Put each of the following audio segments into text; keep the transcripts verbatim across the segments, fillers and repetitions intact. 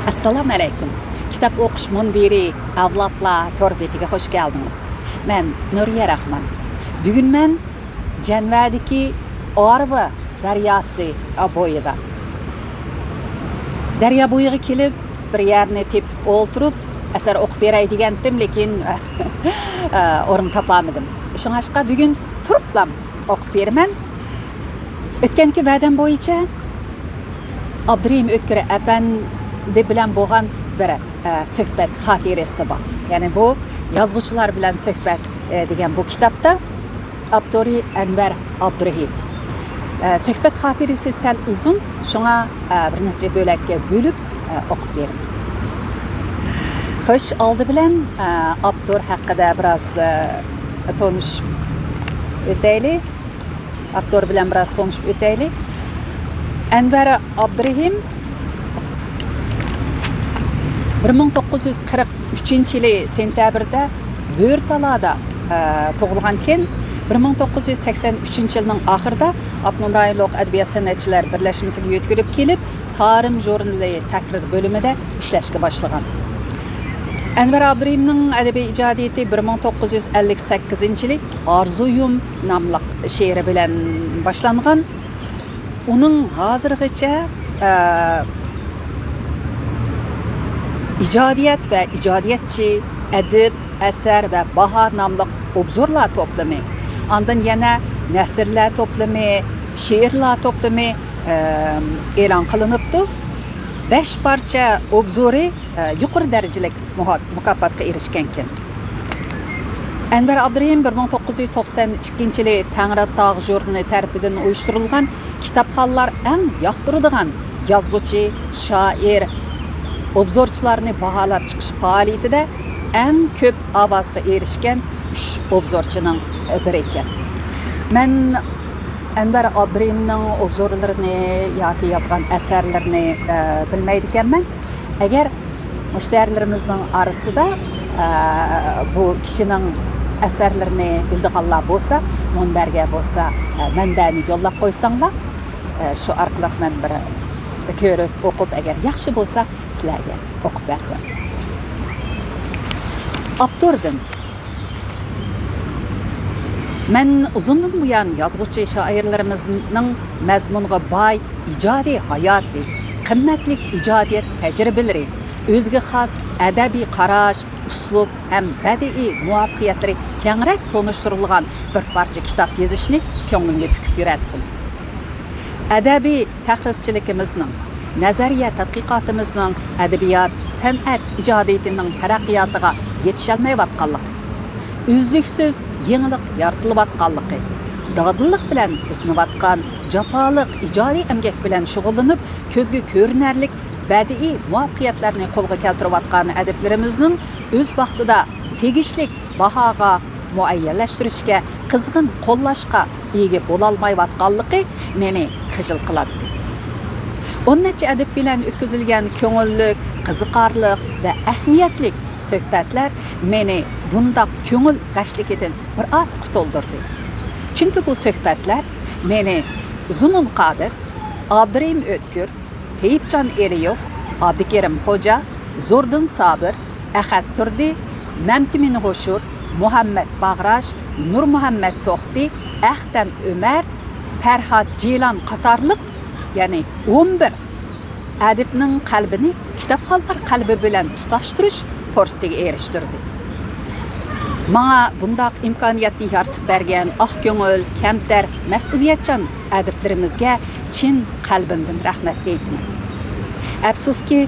ئەسسالامۇ ئەلەيكۇم. كىتاب ئوقۇش مۇنبىرى ئەۋلادلار تور بېتىگە خوش كەلدىڭىز. مەن نۇرىيە راخمان. بۈگۈن مەن جەنۋەدىكى ئارۋا دەرياسى بويىدا. دەريا بويىغا كېلىپ، بىر يەرنى تېپىپ ئولتۇرۇپ، ئەسەر ئوقۇپ بېرەي دېگەنتىم، لېكىن ئورۇن تاپالمىدىم. شۇڭلاشقا بۈگۈن تۇرۇپلا ئوقۇپ بېرىمەن. ئۆتكەنكى ۋەدەم بويىچە ئابدۇرېھىم ئۆتكۈر ئەپەندى بىلەن بولغان بىر، ئە، سۆھبەت خاتىرىسى بار. يەنى بۇ يازغۇچىلار بىلەن سۆھبەت، ئە، دېگەن بۇ كىتابتا ئاپتورى ئەنۋەر ئابدۇرېھىم. ئە، سۆھبەت خاتىرىسى سەل ئۇزۇن، شۇڭا، ئە، بىر نەچچە بۆلەككە بۆلۈپ، ئە، ئوقۇپ بېرىمەن. خوش، ئالدى بىلەن، ئە، ئاپتور ھەققىدە بىراز، ئە، تونۇشۇپ ئۆتەيلى. ئاپتور بىلەن بىراز تونۇشۇپ ئۆتەيلى. ئەنۋەر ئابدۇرېھىم بىر مىڭ توققۇز يۈز قىرىق ئۈچىنچى يىلى سېنتەبىردە بۆرتالادا، ئە، تۇغۇلغانكەن. بىر مىڭ توققۇز يۈز سەكسەن ئۈچىنچى يىلنىڭ ئاخىرىدا ئاپتونوم رايونلۇق ئەدەبىيات سەنئەتچىلەر بىرلەشمىسىگە يۆتكىلىپ كېلىپ، تارىم ژۇرنىلى تەھرىر بۆلۈمىدە ئىشلەشكە باشلىغان. ئەنۋەر ئابدۇرېھىمنىڭ ئەدەبىي ئىجادىيىتى بىر مىڭ توققۇز يۈز ئەللىك سەككىزىنچى يىلى ئارزۇيۇم ناملىق شېئىرى بىلەن باشلانغان. ئۇنىڭ ھازىرغىچە، ئە، ئىجادىيەت ۋە ئىجادىيەتچى، ئەدىب، ئەسەر ۋە باھا ناملىق ئوبزورلار توپلىمى، ئاندىن يەنە نەسرلەر توپلىمى، شېئىرلار توپلىمى، ئە، ئېلان قىلىنىپتۇ. بەش پارچە ئوبزورى، ئە، يۇقىرى دەرىجىلىك مۇھا-، مۇكاپاتقا ئېرىشكەنكەن. ئەنۋەر ئابدۇرېھىم بىر مىڭ توققۇز يۈز توقسەن ئىككىنچى يىلى تەڭرىتاغ ژۇرنىلى تەرىپىدىن ئۇيۇشتۇرۇلغان كىتابخانلار ئەڭ ياقتۇرىدىغان يازغۇچى، شائىر، ئوبزورچىلارنى باھالاپ چىقىش پائالىيىتىدە ئەڭ كۆپ ئاۋازغا ئېرىشكەن ئۈچ ئوبزورچىنىڭ بىرى ئىكەن. مەن ئەنۋەر ئابدۇرېھىمنىڭ ئوبزورلىرىنى ياكى يازغان ئەسەرلىرىنى، ئە، بىلمەيدىكەنمەن. ئەگەر مۇشتەرىلىرىمىزنىڭ ئارىسىدا، ئە، بۇ كىشىنىڭ ئەسەرلىرىنى بىلىدىغانلار بولسا، مۇنبەرگە بولسا، ئە، مەنبەنى يوللاپ قويساڭلار، ئە، شۇ ئارقىلىق مەن بىر كۆرۈپ، ئوقۇپ، ئەگەر ياخشى بولسا، سىلەرگە ئوقۇپ بەرسەم. ئاپتوردىن. مەن ئۇزۇندىن بۇيان يازغۇچى شائىرلىرىمىزنىڭ مەزمۇنغا باي ئىجادىي ھاياتى، قىممەتلىك ئىجادىيەت تەجرىبىلىرى، ئۆزىگە خاس ئەدەبىي قاراش، ئۇسلۇب ھەم بەدىئىي مۇۋەپپەقىيەتلىرى كەڭرەك تونۇشتۇرۇلغان بىر پارچە كىتاب يېزىشنى كۆڭلۈمگە پۈكۈپ يۈرەتتىم. ئەدەبىي تەخلىسچىلىكىمىزنىڭ، نەزەرىيە تەتقىقاتىمىزنىڭ، ئەدەبىيات، سەنئەت ئىجادىيىتىنىڭ تەرەققىياتىغا يېتىشەلمەيۋاتقانلىقى، ئۈزلۈكسىز يېڭىلىق يارىتىلىۋاتقانلىقى، دادىللىق بىلەن ئىزدىنىۋاتقان، جاپالىق ئىجادىي ئەمگەك بىلەن شۇغۇللىنىپ، كۆزگە كۆرۈنەرلىك بەدىئىي مۇۋەپپەقىيەتلەرنى قولغا كەلتۈرۈۋاتقان ئەدىبلىرىمىزنىڭ ئۆز ۋاقتىدا تېگىشلىك باھاغا مۇئەييەنلەشتۈرۈشكە، قىزغىن قوللاشقا ئىگە بولالمايۋاتقانلىقى مېنى خىجىل قىلاتتى. ئون نەچچە ئەدىب بىلەن ئۆتكۈزۈلگەن كۆڭۈللۈك، قىزىقارلىق ۋە ئەھمىيەتلىك سۆھبەتلەر مېنى بۇنداق كۆڭۈل غەشلىكىدىن بىر ئاز قۇتۇلدۇردى. چۈنكى بۇ سۆھبەتلەر مېنى زۇنۇن قادىر، ئابدۇرېھىم ئۆتكۈر، تېيىپجان ئېلىيېۋ، ئابدۇكېرىم خوجا، زوردۇن سابىر، ئەخەت تۇردى، مەمتىمىن ھوشۇر، مۇھەممەت باغراش، نۇرمۇھەممەت توختى، ئەختەم ئۆمەر، پەرھات جىلان قاتارلىق، يەنى ئون بىر ئەدىبنىڭ قەلبىنى كىتابخانلار قەلبى بىلەن تۇتاشتۇرۇش پۇرسىتىگە ئېرىشتۈردى. ماڭا بۇنداق ئىمكانىيەتنى يارىتىپ بەرگەن ئاق كۆڭۈل، كەمتەر، مەسئۇلىيەتچان ئەدىبلىرىمىزگە چىن قەلبىمدىن رەھمەت ئېيتىمەن. ئەپسۇسكى،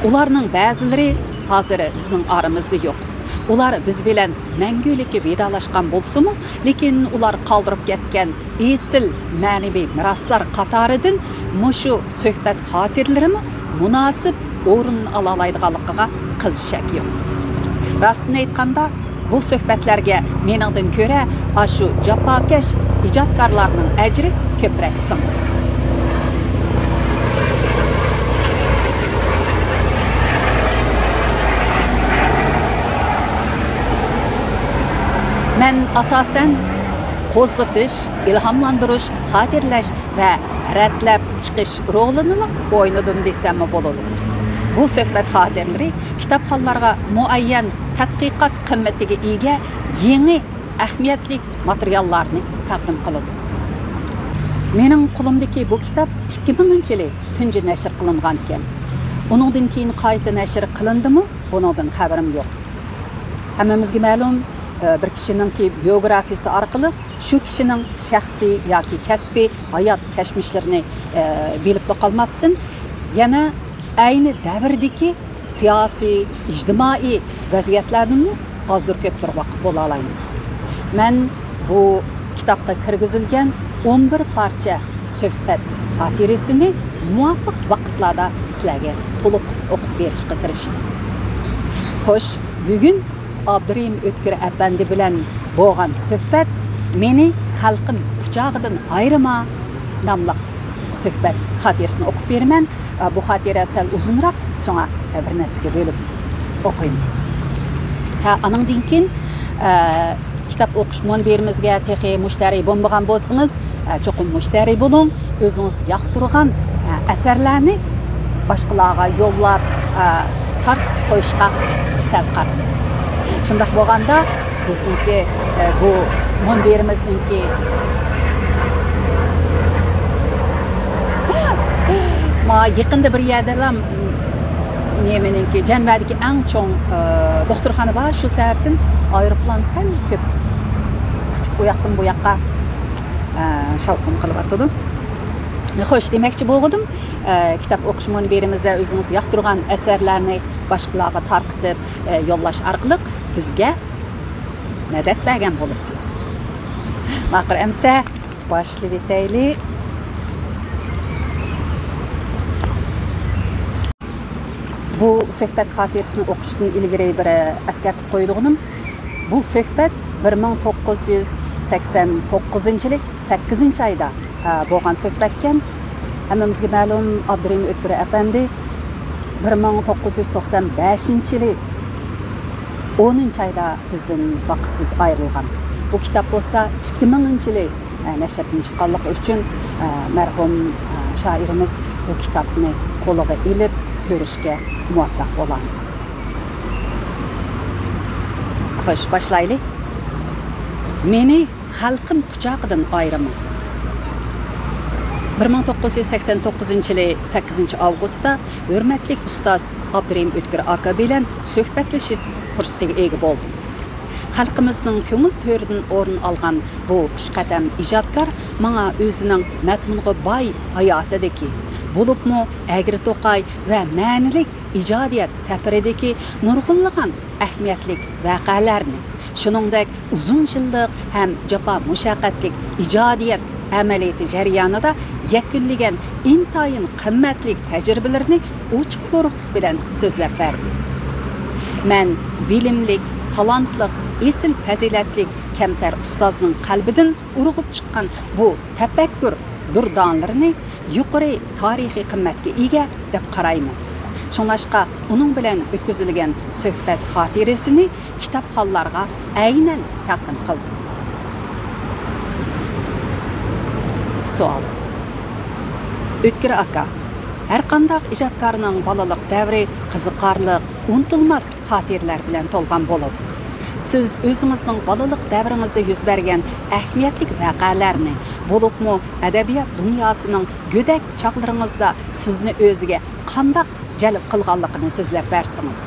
ئۇلارنىڭ بەزىلىرى ھازىر بىزنىڭ ئارىمىزدا يوق. ئۇلار بىز بىلەن مەڭگۈلۈككە ۋىدالاشقان بولسىمۇ، لېكىن ئۇلار قالدۇرۇپ كەتكەن ئېسىل مەنىۋى مىراسلار قاتارىدىن مۇشۇ سۆھبەت خاتىرىلىرىمۇ مۇناسىپ ئورۇن ئالالايدىغانلىقىغا قىلچە شەك يوق. راستىنى ئېيتقاندا، بۇ سۆھبەتلەرگە مېنىڭدىن كۆرە ئاشۇ جاپاكەش ئىجادكارلارنىڭ ئەجرى كۆپرەك سىڭدى. مەن ئاساسەن قوزغىتىش، ئىلھاملاندۇرۇش، خاتىرىلەش ۋە رەتلەپ چىقىش رولىنىلا ئوينىدىم دېسەممۇ بولىدۇ. بۇ سۆھبەت خاتىرىلىرى كىتابخانلارغا مۇئەييەن تەتقىقات قىممىتىگە ئىگە يېڭى ئەھمىيەتلىك ماتېرىياللارنى تەقدىم قىلىدۇ. مېنىڭ قولۇمدىكى بۇ كىتاب ئىككى مىڭىنچى يىلى تۇنجى نەشر قىلىنغانىكەن. ئۇنىڭدىن كېيىن قايتا نەشر قىلىندىمۇ، بۇنىڭدىن خەۋىرىم يوق. ھەممىمىزگە مەلۇم، بىر كىشىنىڭكى بىيوگرافىيىسى ئارقىلىق شۇ كىشىنىڭ شەخسىي ياكى كەسپىي ھايات كەچمىشلىرىنى، ئە، بىلىپلا قالماستىن، يەنە ئەينى دەۋردىكى سىياسىي، ئىجتىمائىي ۋەزىيەتلەردىنمۇ ئازدۇر كۆپتۇر ۋاقىپ بولالايمىز. مەن بۇ كىتابقا كىرگۈزۈلگەن ئون بىر پارچە سۆھبەت خاتىرىسىنى مۇۋاپىق ۋاقىتلاردا سىلەرگە تولۇق ئوقۇپ بېرىشقا تىرىشىمەن. خوش، بۈگۈن ئابدۇرېھىم ئۆتكۈر ئەپەندى بىلەن بولغان سۆھبەت مېنى خەلقىم قۇچاقىدىن ئايرىما ناملىق سۆھبەت خاتىرىسىنى ئوقۇپ بېرىمەن. ئە، بۇ خاتىرە سەل ئۇزۇنراق، شۇڭا، ئە، بىر نەچچىگە بۆلۈپ ئوقۇيمىز. ھە، ئانىڭدىن كېيىن، ئە، كىتاب ئوقۇش مۇنبىرىمىزگە تېخى مۇشتەرى بولمىغان بولسىڭىز، ئە، چوقۇم مۇشتەرى بولۇڭ. ئۆزىڭىز ياقتۇرغان، ئە، ئەسەرلەرنى باشقىلارغا يوللاپ، ئە، تارقىتىپ قويۇشقا سەل قاراڭ. شۇنداق بولغاندا، بىزنىڭكى، ئە، بۇ مۇنبىرىمىزنىڭكى، ما يېقىندا بىر يەردىلا، م، نېمىنىڭكى، جەنۋەدىكى ئەڭ چوڭ، ئە، دوختۇرخانا بار، شۇ سەۋەبتىن ئايروپىلان سەل كۆپ ئۇچۇپ ئۇ ياقتىن بۇ ياققا، ئە، شاۋقۇن قىلىۋاتىدۇ. خوش، دېمەكچى بولغىنىم، ئە، كىتاب ئوقۇش مۇنبىرىمىزدە ئۆزىڭىز ياقتۇرغان ئەسەرلەرنى باشقىلارغا تارقىتىپ، ئە، يوللاش ئارقىلىق بىزگە مەدەت بەرگەن بولىسىز. ماقۇل، ئەمسە باشلىۋېتەيلى. بۇ سۆھبەت خاتىرىسىنى ئوقۇشتىن ئىلگىرى بىر ئەسكەرتىپ قويىدىغىنىم، بۇ سۆھبەت بىر مىڭ توققۇز يۈز سەكسەن توققۇزىنچى يىلى سەككىزىنچى ئايدا، ئە، بولغان سۆھبەتكەن. ھەممىمىزگە مەلۇم، ئابدۇرېھىم ئۆتكۈر ئەپەندى بىر مىڭ توققۇز يۈز توقسان بەشىنچى يىلى ئونىنچى ئايدا بىزدىن ۋاقىتسىز ئايرىلغان. بۇ كىتاب بولسا ئىككى مىڭىنچى يىلى، ئە، نەشردىن چىققانلىقى ئۈچۈن، ئە، مەرھۇم، ئە، شائىرىمىز بۇ كىتابنى قولىغا ئېلىپ كۆرۈشكە مۇۋەپپەق بولغان. خوش، باشلايلى. مېنى خەلقىم قۇچاقىدىن ئايرىماڭ. بىر مىڭ توققۇز يۈز سەكسەن توققۇزىنچى يىلى سەككىزىنچى ئاۋغۇستتا ھۆرمەتلىك ئۇستاز ئابدۇرېھىم ئۆتكۈر ئاكا بىلەن سۆھبەتلىشىش پۇرسىتىگە ئىگە بولدۇم. خەلقىمىزنىڭ كۆڭۈل تۆرىدىن ئورۇن ئالغان بۇ پېشقەدەم ئىجادكار ماڭا ئۆزىنىڭ مەزمۇنغا باي ھاياتىدىكى، بولۇپمۇ ئەگرى توقاي ۋە مەنىلىك ئىجادىيەت سەپىرىدىكى نۇرغۇنلىغان ئەھمىيەتلىك ۋەقەلەرنى، شۇنىڭدەك ئۇزۇن يىللىق ھەم جاپا مۇشەققەتلىك ئىجادىيەت ئەمەلىيىتى جەريانىدا يەكۈنلىگەن ئىنتايىن قىممەتلىك تەجرىبىلىرىنى ئوچۇق يورۇقلۇق بىلەن سۆزلەپ بەردى. مەن بىلىملىك، تالانتلىق، ئېسىل پەزىلەتلىك كەمتەر ئۇستازنىڭ قەلبىدىن ئۇرغۇپ چىققان بۇ تەپەككۇر دۇردانىلىرىنى يۇقىرى تارىخىي قىممەتكە ئىگە دەپ قارايمەن. شۇڭلاشقا ئۇنىڭ بىلەن ئۆتكۈزۈلگەن سۆھبەت خاتىرىسىنى كىتابخانلارغا ئەينەن تەقدىم قىلدىم. سوئال. ئۆتكۈر ئاكا، ھەرقانداق ئىجادكارنىڭ بالىلىق دەۋرى قىزىقارلىق، ئۇنتۇلماس خاتىرىلەر بىلەن تولغان بولىدۇ. سىز ئۆزىڭىزنىڭ بالىلىق دەۋرىڭىزدە يۈز بەرگەن ئەھمىيەتلىك ۋەقەلەرنى، بولۇپمۇ ئەدەبىيات دۇنياسىنىڭ گۆدەك چاغلىرىڭىزدا سىزنى ئۆزىگە قانداق جەلپ قىلغانلىقىنى سۆزلەپ بەرسىڭىز.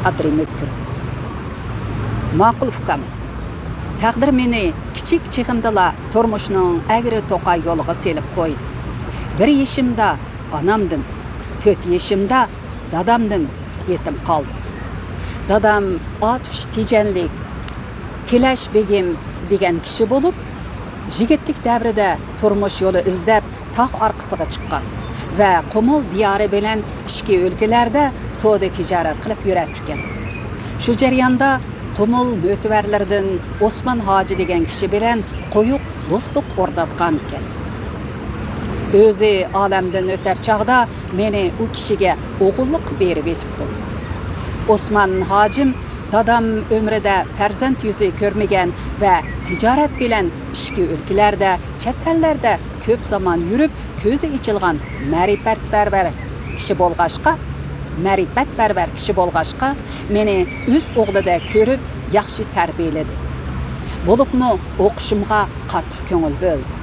ئابدۇرېھىم ئۆتكۈر. ماقۇل ئۇكام. تەقدىر مېنى كىچىك چېغىمدىلا تۇرمۇشنىڭ ئەگرى توقاي يولىغا سېلىپ قويدى. بىر يېشىمدا ئانامدىن، تۆت يېشىمدا دادامدىن يېتىم قالدىم. دادام ئاتۇش تېجەنلىك، تىلەش بېگىم دېگەن كىشى بولۇپ، يىگىتلىك دەۋرىدە تۇرمۇش يولى ئىزدەپ تاغ ئارقىسىغا چىققان ۋە قۇمۇل دىيارى بىلەن ئىچكى ئۆلكىلەردە سودا تىجارەت قىلىپ يۈرەتتىكەن. شۇ جەرياندا قۇمۇل مۆتىۋەرلىرىدىن ئوسمان ھاجى دېگەن كىشى بىلەن قويۇق دوستلۇق ئورناتقان ئىكەن. ئۆزى ئالەمدىن ئۆتەر چاغدا مېنى ئۇ كىشىگە ئوغۇللۇققا بېرىۋېتىپتۇ. ئوسمان ھاجىم دادام ئۆمرىدە پەرزەنت يۈزى كۆرمىگەن ۋە تىجارەت بىلەن ئىچكى ئۆلكىلەردە، چەت ئەللەردە كۆپ زامان يۈرۈپ، كۆزى ئېچىلغان مەرىپەتپەرۋەر كىشى بولغاچقا، مەرىپەتپەرۋەر كىشى بولغاچقا، مېنى ئۆز ئوغلىدەك كۆرۈپ، ياخشى تەربىيەلىدى. بولۇپمۇ ئوقۇشۇمغا قاتتىق كۆڭۈل بۆلدى.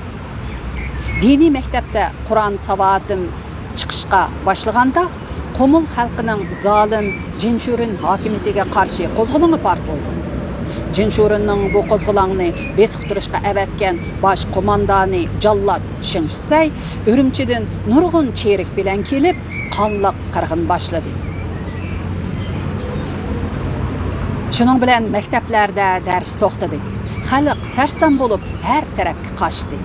دىنىي مەكتەپتە قۇرئان ساۋاتىم چىقىشقا باشلىغاندا، قۇمۇل خەلقىنىڭ زالىم جىنچۈرۈن ھاكىمىيىتىگە قارشى قوزغىلىڭى پارتلىدى. جىنچۈرۈننىڭ بۇ قوزغىلاڭنى بېسىقتۇرۇشقا ئەۋەتكەن باش قوماندانى جاللات شېڭ شىسەي ئۈرۈمچىدىن نۇرغۇن چېرىك بىلەن كېلىپ، قانلىق قىرغىن باشلىدى. شۇنىڭ بىلەن مەكتەپلەردە دەرس توختىدى. خەلق سەرسان بولۇپ، ھەر تەرەپكە قاچتى.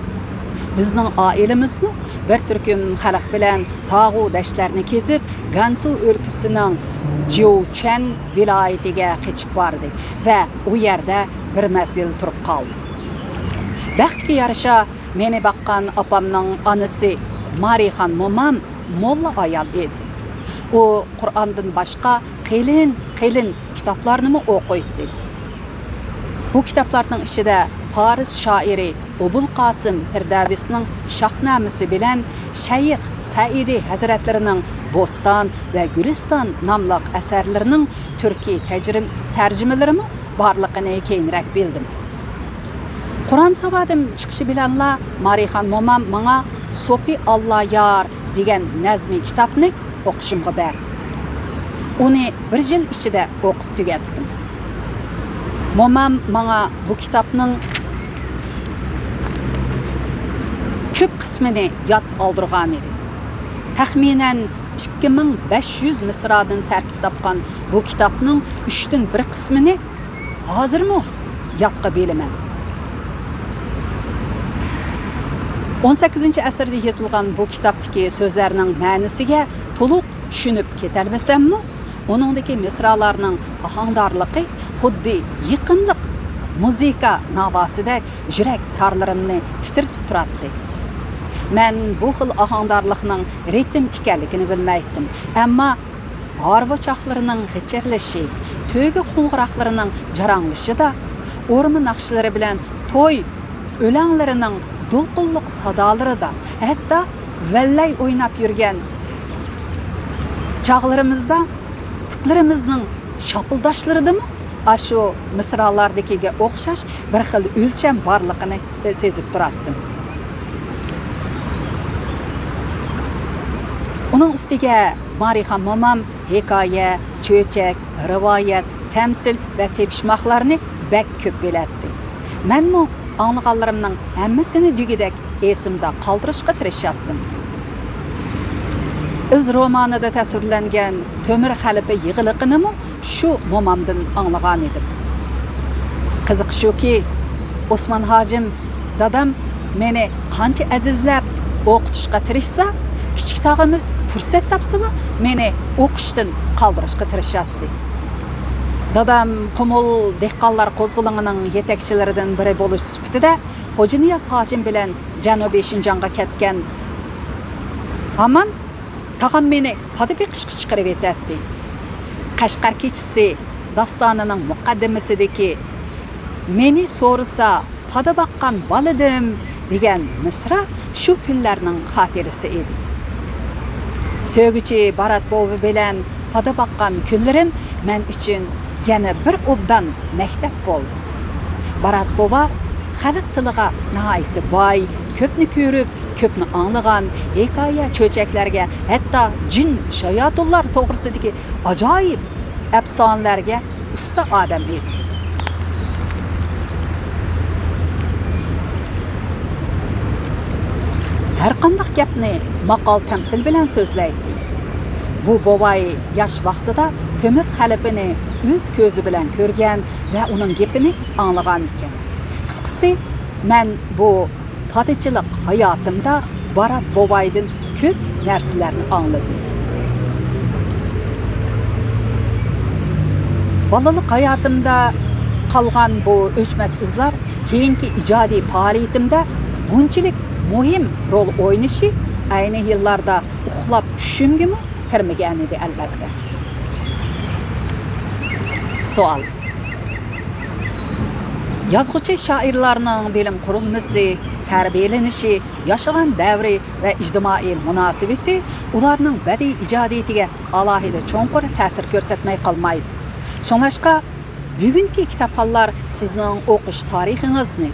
بىزنىڭ ئائىلىمىزمۇ بىر تۈركۈم خەلق بىلەن تاغۇ دەشتلەرنى كېزىپ، گەنسۇ ئۆلكىسىنىڭ جيۇچۈەن ۋىلايىتىگە قېچىپ باردى ۋە ئۇ يەردە بىر مەزگىل تۇرۇپ قالدى. بەختكە يارىشا، مېنى باققان ئاپامنىڭ ئانىسى مارىخان مومام موللا ئايال ئىدى. ئۇ قۇرئاندىن باشقا قېلىن، قېلىن كىتابلارنىمۇ ئوقۇيتتى. بۇ كىتابلارنىڭ ئىچىدە پارس شائىرى ئوبۇلقاسىم پىردەۋىسنىڭ شاھنامىسى بىلەن شەيخ سەئىدى ھەزرەتلىرىنىڭ بوستان ۋە گۈلىستان ناملىق ئەسەرلىرىنىڭ تۈركىي تەجرىم-، تەرجىمىلىرىمۇ بارلىقىنى كېيىنرەك بىلدىم. قۇرئان ساۋاتىم چىقىشى بىلەنلا مارىخان مومام ماڭا سوپى ئاللا يار دېگەن نەزمىي كىتابنى ئوقۇشۇمغا بەردى. ئۇنى بىر يىل ئىچىدە ئوقۇپ تۈگەتتىم. مومام ماڭا بۇ كىتابنىڭ كۆپ قىسمىنى ياد ئالدۇرغانىدى. تەخمىنەن ئىككى مىڭ بەش يۈز مىسرادىن تەركىب تاپقان بۇ كىتابنىڭ ئۈچتىن بىر قىسمىنى ھازىرمۇ يادقا بىلىمەن. ئون سەككىزىنچى ئەسىردە يېزىلغان بۇ كىتابتىكى سۆزلەرنىڭ مەنىسىگە تولۇق چۈشىنىپ كېتەلمىسەممۇ، ئۇنىڭدىكى مىسرالارنىڭ ئاھاڭدارلىقى خۇددى يېقىملىق مۇزىكا ناۋاسىدەك يۈرەك تارلىرىمنى تىترىتىپ تۇراتتى. مەن بۇ خىل ئاھاڭدارلىقنىڭ رىتىم ئىكەنلىكىنى بىلمەيتتىم، ئەمما ھارۋا چاقلىرىنىڭ غىچىرلىشى، تۆگە قوڭغۇراقلىرىنىڭ جاراڭلىشىدا، ئورما ناخشىلىرى بىلەن توي ئۆلەڭلىرىنىڭ دولقۇنلۇق سادالىرىدا، ھەتتا ۋەللەي ئويناپ يۈرگەن چاغلىرىمىزدا پۇتلىرىمىزنىڭ شاپىلداشلىرىدىمۇ ئاشۇ مىسرالاردىكىگە ئوخشاش بىر خىل ئۆلچەم بارلىقىنى سېزىپ تۇراتتىم. ئۇنىڭ ئۈستىگە مارىخان مومام ھېكايە، چۆچەك، رىۋايەت، تەمسىل ۋە تېپىشماقلارنى بەك كۆپ بىلەتتى. مەنمۇ ئاڭلىغانلىرىمنىڭ ھەممىسىنى دېگۈدەك ئېسىمدە قالدۇرۇشقا تىرىشاتتىم. ئىز رومانىدا تەسۋىرلەنگەن تۆمۈر خەلىپە يىغلىقىنىمۇ شۇ مومامدىن ئاڭلىغانىدىم. قىزىقى شۇكى، ئوسمان ھاجىم دادام مېنى قانچە ئەزىزلەپ ئوقۇتۇشقا تىرىشسا، كىچىك تاغىمىز پۇرسەت تاپسىلا مېنى ئوقۇشتىن قالدۇرۇشقا تىرىشاتتى. دادام قۇمۇل دېھقانلار قوزغىلىڭىنىڭ يېتەكچىلىرىدىن بىرى بولۇش سۈپىتىدە خوجانىياز ھاجىم بىلەن جەنۇبىي شىنجاڭغا كەتكەن ھامان تاغام مېنى پادا بېقىشقا چىقىرىۋېتەتتى. قەشقەر كېچىسى داستانىنىڭ مۇقەددىمىسىدىكى «مېنى سورىسا، پادا باققان بالىدىم» دېگەن مىسرا شۇ كۈنلەرنىڭ خاتىرىسى ئىدى. تۆگىچى بارات بوۋا بىلەن پادا باققان كۈنلىرىم مەن ئۈچۈن يەنە بىر ئوبدان مەكتەپ بولدى. بارات بوۋا خەلق تىلىغا ناھايىتى باي، كۆپنى كۆرۈپ، كۆپنى ئاڭلىغان، ھېكايە، چۆچەكلەرگە، ھەتتا جىن، شاياتۇنلار توغرىسىدىكى ئاجايىپ ئەپسانىلەرگە ئۇستا ئادەم ئىدى. ھەرقانداق گەپنى ماقال تەمسىل بىلەن سۆزلەيتتى. بۇ بوۋاي ياش ۋاقتىدا تۆمۈر خەلىپىنى ئۆز كۆزى بىلەن كۆرگەن ۋە ئۇنىڭ گېپىنى ئاڭلىغان ئىكەن. قىسقىسى، مەن بۇ پادىچىلىق ھاياتىمدا بارات بوۋايدىن كۆپ نەرسىلەرنى ئاڭلىدىم. بالىلىق ھاياتىمدا قالغان بۇ ئۆچمەس ئىزلار كېيىنكى ئىجادىي پائالىيىتىمدە بۇنچىلىك مۇھىم رول ئوينىشى ئەينى يىللاردا ئۇخلاپ چۈشۈمگىمۇ كىرمىگەنىدى، ئەلۋەتتە. سوئال. يازغۇچى شائىرلارنىڭ بىلىم قۇرۇلمىسى، تەربىيەلىنىشى، ياشىغان دەۋرى ۋە ئىجتىمائىي مۇناسىۋىتى ئۇلارنىڭ بەدىئىي ئىجادىيىتىگە ئالاھىدە چوڭقۇر تەسىر كۆرسەتمەي قالمايدۇ. شۇڭلاشقا، بۈگۈنكى كىتابخانلار سىزنىڭ ئوقۇش تارىخىڭىزنى،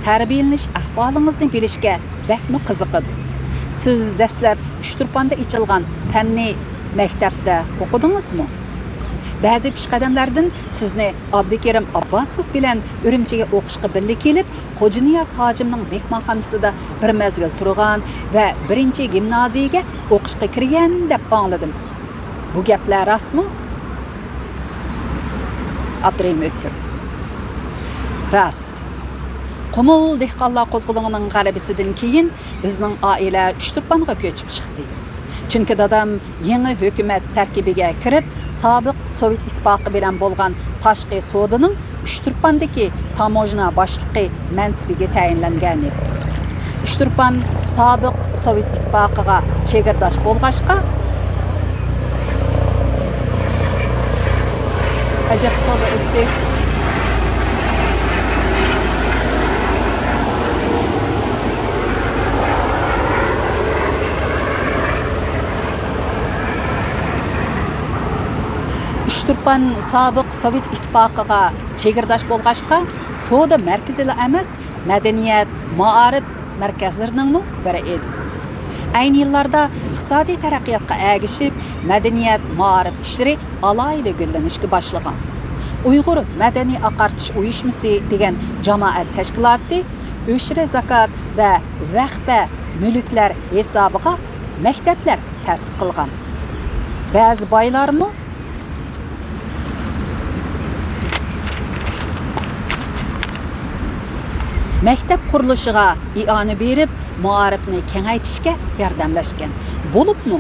تەربىيەلىنىش ئەھۋالىڭىزنى بىلىشكە بەكمۇ قىزىقىدۇ. سىز دەسلەپ ئۇچتۇرپاندا ئېچىلغان پەننىي مەكتەپتە ئوقۇدىڭىزمۇ؟ بەزى پېشقەدەملەردىن سىزنى ئابدۇكېرىم ئابباسوف بىلەن ئۈرۈمچىگە ئوقۇشقا بىللە كېلىپ، خوجانىياز ھاجىمنىڭ مېھمانخانىسىدا بىر مەزگىل تۇرغان ۋە بىرىنچى گىمنازىيىگە ئوقۇشقا كىرگەن دەپ ئاڭلىدىم. بۇ گەپلەر راستمۇ؟ ئابدۇرېھىم ئۆتكۈر. راست. قۇمۇل دېھقانلار قوزغىلىڭىنىڭ غەلىبىسىدىن كېيىن بىزنىڭ ئائىلە ئۇچتۇرپانغا كۆچۈپ چىقتى. چۈنكى دادام يېڭى ھۆكۈمەت تەركىبىگە كىرىپ، سابىق سوۋېت ئىتتىپاقى بىلەن بولغان تاشقى سودىنىڭ ئۇچتۇرپاندىكى تاموژنا باشلىقى مەنسىپىگە تەيىنلەنگەنىدى. ئۇچتۇرپان سابىق سوۋېت ئىتتىپاقىغا چېگرىداش بولغاچقا، ئەجەب تازا ئۆتتى. ئۇچتۇرپان سابىق سوۋېت ئىتتىپاقىغا چېگرىداش بولغاچقا، سودا مەركىزىلا ئەمەس، مەدەنىيەت، مائارىپ مەركەزلىرىنىڭمۇ بىرى ئىدى. ئەينى يىللاردا ئىقتىسادىي تەرەققىياتقا ئەگىشىپ، مەدەنىيەت، مائارىپ ئىشلىرى ئالاھىدە گۈللىنىشكە باشلىغان. ئۇيغۇر مەدەنىي ئاقارتىش ئۇيۇشمىسى دېگەن جامائەت تەشكىلاتى ئۆشرە زاكات ۋە ۋەخپە مۈلۈكلەر ھېسابىغا مەكتەپلەر تەسىس قىلغان. بەزى بايلارمۇ مەكتەپ قۇرۇلۇشىغا ئىئانە بېرىپ، مائارىپنى كېڭەيتىشكە ياردەملەشكەن. بولۇپمۇ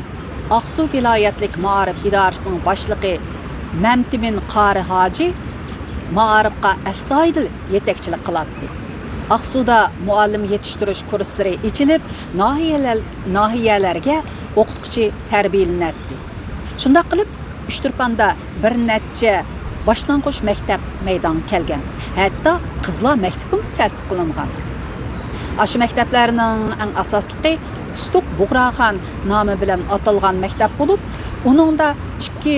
ئاقسۇ ۋىلايەتلىك مائارىپ ئىدارىسىنىڭ باشلىقى مەمتىمىن قارى ھاجى مائارىپقا ئەستايىدىل يېتەكچىلىك قىلاتتى. ئاقسۇدا مۇئەللىم يېتىشتۈرۈش كۇرسلىرى ئېچىلىپ، ناھىيەلەر-، ناھىيەلەرگە ئوقۇتقۇچى تەربىيەلىنەتتى. شۇنداق قىلىپ، ئۇچتۇرپاندا بىر نەچچە باشلانغۇچ مەكتەپ مەيدانغا كەلگەن، ھەتتا قىزلار مەكتىپىمۇ تەسىس قىلىنغان. ئاشۇ مەكتەپلەرنىڭ ئەڭ ئاساسلىقى ئۇستۇق بۇغراخان نامى بىلەن ئاتالغان مەكتەپ بولۇپ، ئۇنىڭدا ئىككى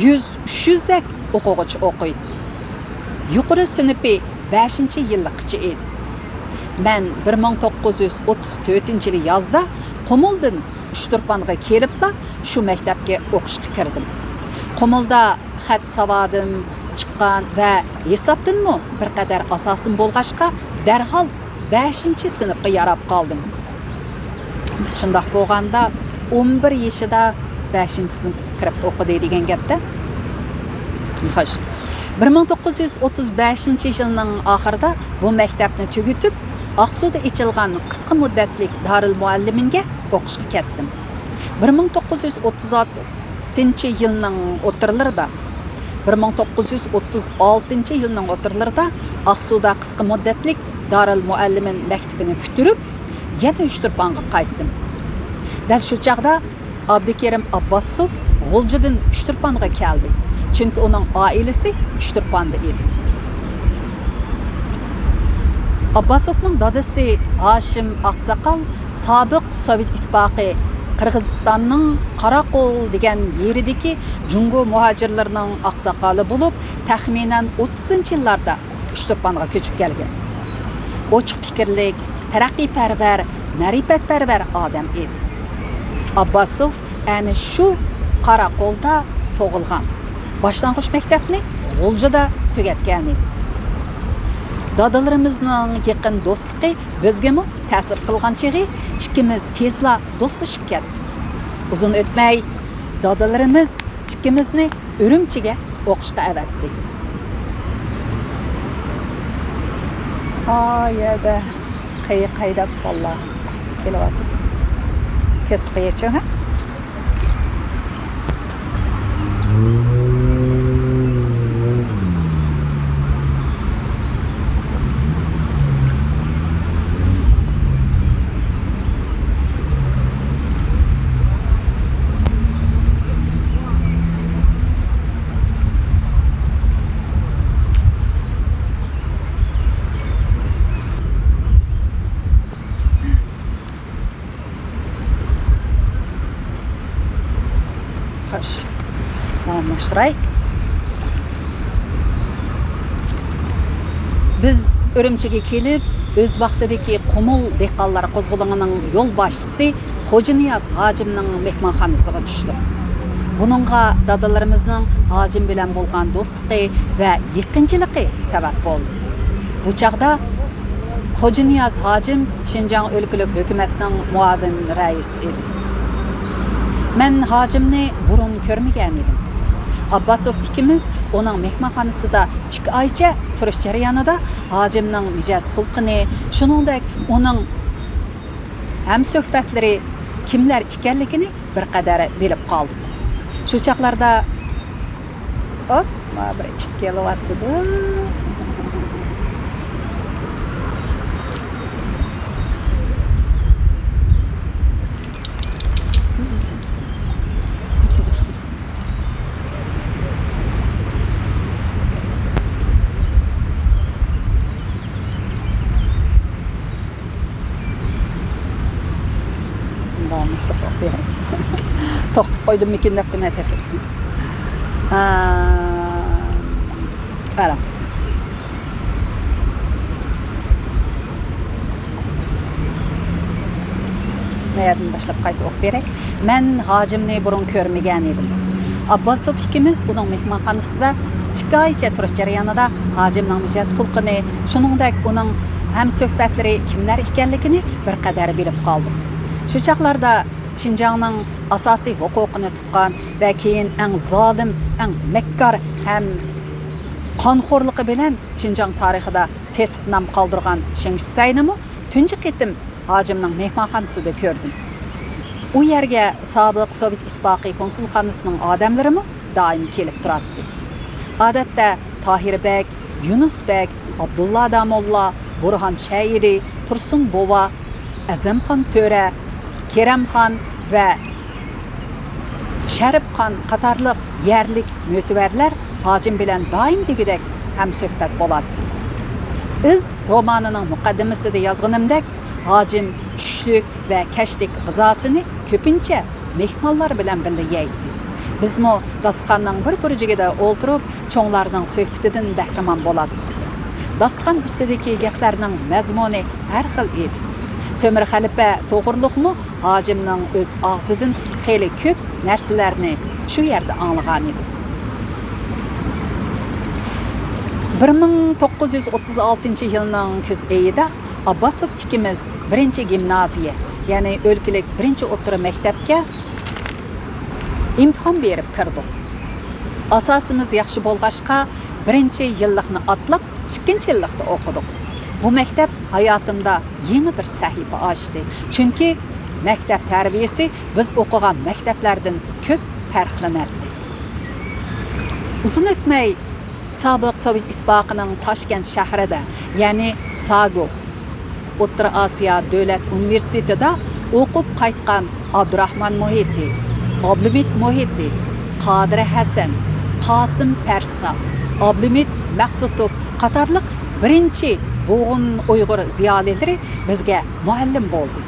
يۈز، ئۈچ يۈزدەك ئوقۇغۇچى ئوقۇيتتى. يۇقىرى سىنىپى بەشىنچى يىللىققىچە ئىدى. مەن بىر مىڭ توققۇز يۈز ئوتتۇز تۆتىنچى يىلى يازدا قۇمۇلدىن ئۇچتۇرپانغا كېلىپلا شۇ مەكتەپكە ئوقۇشقا كىردىم. قۇمۇلدا خەت ساۋادىم چىققان ۋە ھېسابتىنمۇ بىر قەدەر ئاساسىم بولغاچقا، دەرھال بەشىنچى سىنىپقا ياراپ قالدىم. شۇنداق بولغاندا، ئون بىر يېشىدا بەشىنچى سىنىپقا كىرىپ ئوقۇدى دېگەن گەپتە. خوش. بىر مىڭ توققۇز يۈز ئوتتۇز بەشىنچى يىلنىڭ ئاخىرىدا بۇ مەكتەپنى تۈگىتىپ، ئاقسۇدا ئېچىلغان قىسقا مۇددەتلىك دارىلمۇئەللىمىنگە ئوقۇشقا كەتتىم. بىر مىڭ توققۇز يۈز ئوتتۇز ئالتىنچى يىلنىڭ ئوتتۇرىلىرىدا، بىر مىڭ توققۇز يۈز ئوتتۇز ئالتىنچى يىلنىڭ ئوتتۇرىلىرىدا ئاقسۇدا قىسقا مۇددەتلىك دارىلمۇئەللىمىن مەكتىپىنى پۈتتۈرۈپ، يەنە ئۇچتۇرپانغا قايتتىم. دەل شۇ چاغدا ئابدۇكېرىم ئابباسوف غۇلجىدىن ئۇچتۇرپانغا كەلدى، چۈنكى ئۇنىڭ ئائىلىسى ئۇچتۇرپاندا ئىدى. ئابباسوفنىڭ دادىسى ھاشىم ئاقساقال سابىق سوۋېت ئىتتىپاقى قىرغىزىستاننىڭ قاراقول دېگەن يېرىدىكى جۇڭگو مۇھاجىرلىرىنىڭ ئاقساقالى بولۇپ، تەخمىنەن ئوتتۇزىنچى يىللاردا ئۇچتۇرپانغا كۆچۈپ كەلگەن. ئوچۇق پىكىرلىك، تەرەققىيپەرۋەر، مەرىپەتپەرۋەر ئادەم ئىدى. ئابباسوف ئەنە شۇ قاراقولدا تۇغۇلغان. باشلانغۇچ مەكتەپنى غۇلجىدا تۈگەتكەنىدى. دادىلىرىمىزنىڭ يېقىن دوستلۇقى بىزگىمۇ تەسىر قىلغان چېغى ئىككىمىز تېزلا دوستلىشىپ كەتتۇق. ئۇزۇن ئۆتمەي دادىلىرىمىز ئىككىمىزنى ئۈرۈمچىگە ئوقۇشقا ئەۋەتتى. ئا يەردە قېيىق ھەيدەپ بالىلار كېلىۋاتىدۇ. كۆرسە قوياچۇ، ھە؟ قىش. مانا مۇشۇ راي. بىز ئۈرۈمچىگە كېلىپ، ئۆز ۋاقتىدىكى قۇمۇل دېھقانلار قوزغىلىڭىنىڭ يولباشچىسى خوجانىياز ھاجىمنىڭ مېھمانخانىسىغا چۈشتۇق. بۇنىڭغا دادىلىرىمىزنىڭ ھاجىم بىلەن بولغان دوستلۇقى ۋە يېقىنچىلىقى سەۋەب بولدى. بۇ چاغدا خوجانىياز ھاجىم شىنجاڭ ئۆلكىلىك ھۆكۈمەتنىڭ مۇئاۋىن رەئىسى ئىدى. مەن ھاجىمنى بۇرۇن كۆرمىگەن ئىدىم. ئابباسوف ئىككىمىز ئۇنىڭ مېھمانخانىسىدا ئىككى ئايچە تۇرۇش جەريانىدا ھاجىمنىڭ مىجەز خۇلقىنى، شۇنىڭدەك ئۇنىڭ ھەمسۆھبەتلىرى كىملەر ئىكەنلىكىنى بىر قەدەر بىلىپ قالدۇق. شۇ چاغلاردا، ئوپ، مانا بىر ئىت كېلىۋاتىدۇ. مۇنداق بولسا توختاپ قويدۇممىكىن دەپتىمەن تېخى. ھا، قاراڭ. نەيەردىن باشلاپ قايتا ئوقۇپ بېرەي. مەن ھاجىمنى بۇرۇن كۆرمىگەن ئىدىم. ئابباسوف ئىككىمىز ئۇنىڭ مېھمانخانىسىدا ئىككى ئايچە تۇرۇش جەريانىدا ھاجىمنىڭ مىجەز خۇلقىنى، شۇنىڭدەك ئۇنىڭ ھەمسۆھبەتلىرى كىملەر ئىكەنلىكىنى بىر قەدەر بىلىپ قالدۇق. شۇ چاغلاردا شىنجاڭنىڭ ئاساسىي ھوقۇقىنى تۇتقان ۋە كېيىن ئەڭ زالىم، ئەڭ مەككار ھەم قانخورلۇقى بىلەن شىنجاڭ تارىخىدا سېسىق نام قالدۇرغان شېڭ شىسەينىمۇ تۇنجى قېتىم ھاجىمنىڭ مېھمانخانىسىدا كۆردۈم. ئۇ يەرگە سابىق سوۋېت ئىتتىپاقى كونسۇلخانىسىنىڭ ئادەملىرىمۇ دائىم كېلىپ تۇراتتى. ئادەتتە تاھىر بەگ، يۇنۇس بەگ، ئابدۇللا داموللا، بۇرھان شەئىرى، تۇرسۇن بوۋا، ئەزەمخان تۆرە، كېرەمخان ۋە شەرىپخان قاتارلىق يەرلىك مۆتىۋەرلەر ھاجىم بىلەن دائىم دېگۈدەك ھەمسۆھبەت بولاتتى. ئىز رومانىنىڭ مۇقەددىمىسىدە يازغىنىمدەك، ھاجىم چۈشلۈك ۋە كەچلىك غىزاسىنى كۆپىنچە مېھمانلار بىلەن بىللە يەيتتى. بىزمۇ داستىخاننىڭ بىر بۇرجىكىدا ئولتۇرۇپ، چوڭلارنىڭ سۆھبىتىدىن بەھرىمەن بولاتتۇق. داستىخان ئۈستىدىكى گەپلەرنىڭ مەزمۇنى ھەر خىل ئىدى. تۆمۈر خەلىپە توغرۇلۇقمۇ ھاجىمنىڭ ئۆز ئاغزىدىن خېلى كۆپ نەرسىلەرنى شۇ يەردە ئاڭلىغانىدىم. بىر مىڭ توققۇز يۈز ئوتتۇز ئالتىنچى يىلنىڭ كۈز ئېيىدا ئابباسوف ئىككىمىز بىرىنچى گىمنازىيە، يەنى ئۆلكىلىك بىرىنچى ئوتتۇرا مەكتەپكە ئىمتىھان بېرىپ كىردۇق. ئاساسىمىز ياخشى بولغاچقا، بىرىنچى يىللىقنى ئاتلاپ، ئىككىنچى يىللىقتا ئوقۇدۇق. بۇ مەكتەپ ھاياتىمدا يېڭى بىر سەھىپە ئاچتى. چۈنكى مەكتەپ تەربىيەسى بىز ئوقۇغان مەكتەپلەردىن كۆپ پەرقلىنەتتى. ئۇزۇن ئۆتمەي، سابىق سوۋېت ئىتتىپاقىنىڭ تاشكەنت شەھىرىدە، يەنى ساگو، ئوتتۇرا ئاسىيا دۆلەت ئۇنىۋېرسىتېتىدا ئوقۇپ قايتقان ئابدۇراخمان مۇھىتى، ئابلىمىت مۇھىتى، قادىر ھەسەن، قاسىم پەرسا، ئابلىمىت مەخسۇتوف قاتارلىق بىرىنچى بوغۇن ئۇيغۇر زىيالىيلىرى بىزگە مۇئەللىم بولدى.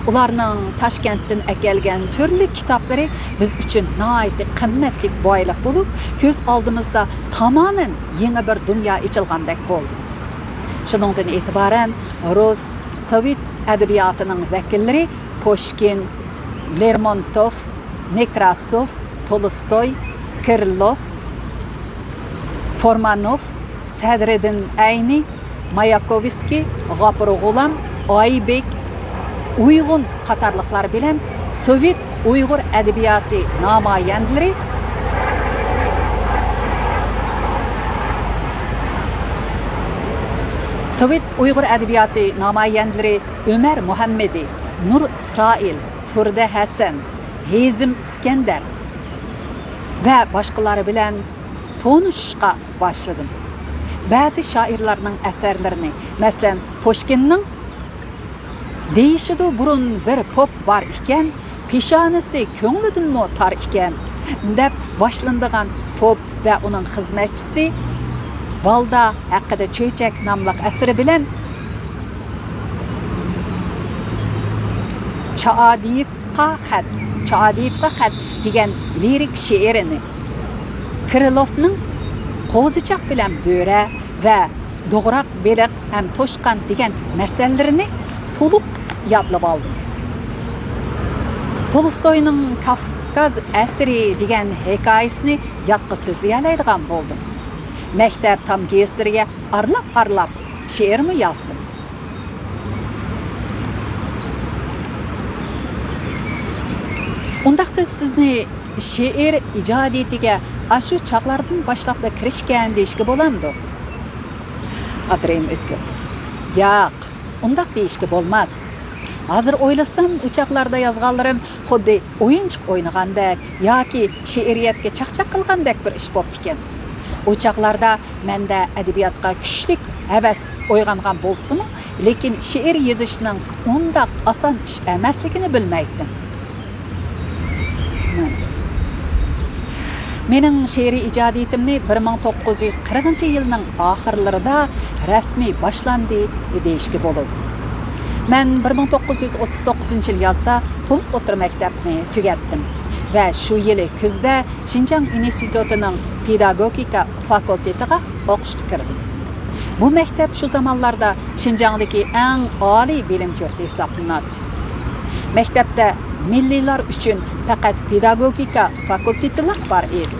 ئۇلارنىڭ تاشكەنتتىن ئەكەلگەن تۈرلۈك كىتابلىرى بىز ئۈچۈن ناھايىتى قىممەتلىك بايلىق بولۇپ، كۆز ئالدىمىزدا تامامەن يېڭى بىر دۇنيا ئېچىلغاندەك بولدى. شۇنىڭدىن ئېتىبارەن رۇس، سوۋېت ئەدەبىياتىنىڭ ۋەكىللىرى پۇشكىن، لېرمونتوف، نېكراسوف، تولستوي، كىرىللوف، فورمانوف، سەدرىدىن ئەينى، ماياكوۋسكىي، غاپۇر غۇلام، ئايبېك، ئۇيغۇن قاتارلىقلار بىلەن سوۋېت ئۇيغۇر ئەدەبىياتى نامايەندىلىرى، سوۋېت ئۇيغۇر ئەدەبىياتى نامايەندىلىرى ئۆمەر مۇھەممىدى، نۇر ئىسرائىل، تۇردى ھەسەن، ھېزىم ئىسكەندەر ۋە باشقىلار بىلەن تونۇشۇشقا باشلىدىم. بەزى شائىرلارنىڭ ئەسەرلىرىنى، مەسىلەن، پۇشكىننىڭ «دېيىشىدۇ بۇرۇن بىر پوپ بار ئىكەن، پېشانىسى كۆڭلىدىنمۇ تار ئىكەن» دەپ باشلىنىدىغان پوپ ۋە ئۇنىڭ خىزمەتچىسى بالدا ھەققىدە چۆچەك ناملىق ئەسىرى بىلەن چائادىيېۋقا خەت چائادىيېۋقا خەت دېگەن لىرىك شېئىرىنى، كىرىلوفنىڭ قوزىچاق بىلەن بۆرە ۋە دوغراق بېلىق ھەم توشقان دېگەن مەسەللىرىنى تولۇق يادلىۋالدىم. تولستوينىڭ كاۋكاز ئەسىرى دېگەن ھېكايىسىنى يادقا سۆزلىيەلەيدىغان بولدۇم. مەكتەپ تام گېزىتلىرىگە ئارىلاپ-ئارىلاپ شېئىرمۇ يازدىم. ئۇنداقتا سىزنى شېئىر ئىجادىيىتىگە ئاشۇ چاغلاردىن باشلاپلا كىرىشكەن دېيىشكە بولامدۇ؟ ئابدۇرېھىم ئۆتكۈر: ياق، ئۇنداق دېيىشكە بولماس. ھازىر ئويلىسام، ئۇ چاغلاردا يازغانلىرىم خۇددى ئويۇنچۇق ئوينىغاندەك ياكى شېئىرىيەتكە چاقچاق قىلغاندەك بىر ئىش بوپتىكەن. ئۇ چاغلاردا مەندە ئەدەبىياتقا كۈچلۈك ھەۋەس ئويغانغان بولسىمۇ، لېكىن شېئىر يېزىشنىڭ ئۇنداق ئاسان ئىش ئەمەسلىكىنى بىلمەيتتىم. مېنىڭ شېئىرىي ئىجادىيىتىمنى بىر مىڭ توققۇز يۈز قىرىقىنچى يىلنىڭ ئاخىرلىرىدا رەسمىي باشلاندى دېيىشكە بولىدۇ. مەن بىر مىڭ توققۇز يۈز ئوتتۇز توققۇزىنچى يىل يازدا تولۇق ئوتتۇرا مەكتەپنى تۈگەتتىم ۋە شۇ يىلى كۈزدە شىنجاڭ ئىنستىتۇتىنىڭ پېداگوگىكا فاكۇلتېتىغا ئوقۇشقا كىردىم. بۇ مەكتەپ شۇ زامانلاردا شىنجاڭدىكى ئەڭ ئالىي بىلىم يۇرتى ھېسابلىناتتى. مەكتەپتە مىللىيلار ئۈچۈن پەقەت پېداگوگىكا فاكۇلتېتىلا بار ئىدى.